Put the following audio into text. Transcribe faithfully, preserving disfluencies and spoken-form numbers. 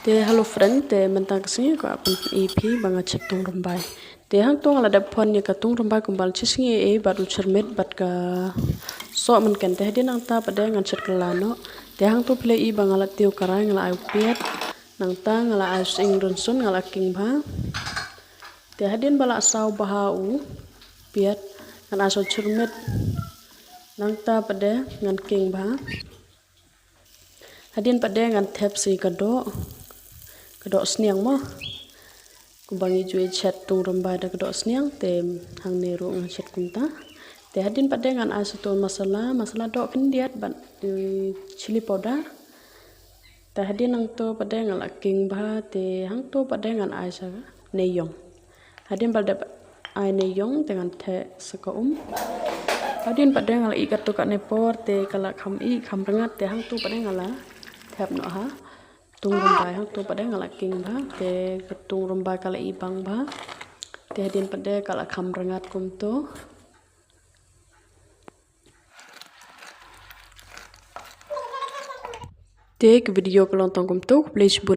Te hello friend, te mynta ka sngi ko apan i phi ba nga chet tung rymbai. Te hangto nga la dep phon ïa ka tung rymbai kumba la chi sngi ei bad u chyrmit bad ka soh mynken. Te hadien nangta pat de ngan chet kylla noh. Te hangto phi la i ba nga la tiew karai, nga la ai u piat. Nangta nga la ai sying rynsun, nga la king bha. Te hadien ba la saw bha u piat ngan ai sa u chyrmit. Nangta pat de ngan king bha. Hadien pat de ngan thep sa ka doh, ka doh sniang mo. Kumba ngi ju ïa chet tung rymbai da ka doh sniang, te hangne ruh ngan chet kumta. Te hadien pat de ngan ai sa uto u masala, masala doh khyndiat bad, mm, chilli powder. Te hadien nangto pat de nga la king bha, te hangto pat de ngan ai sa neiïong. Hadien ba la dep ai neiïong te ngan theh sa ka um. Hadien pat de nga la ih katto katne por te ka la kham ih kham rngat, te hangto pat de nga la thep noh ha tung rymbai, hangto pat de nga la king bha, te ka tung rymbai ka la ih bang bha. Te hadien pat de ka la kham rngat kumto. Te ka video ka long tang kumto, khublei shibun.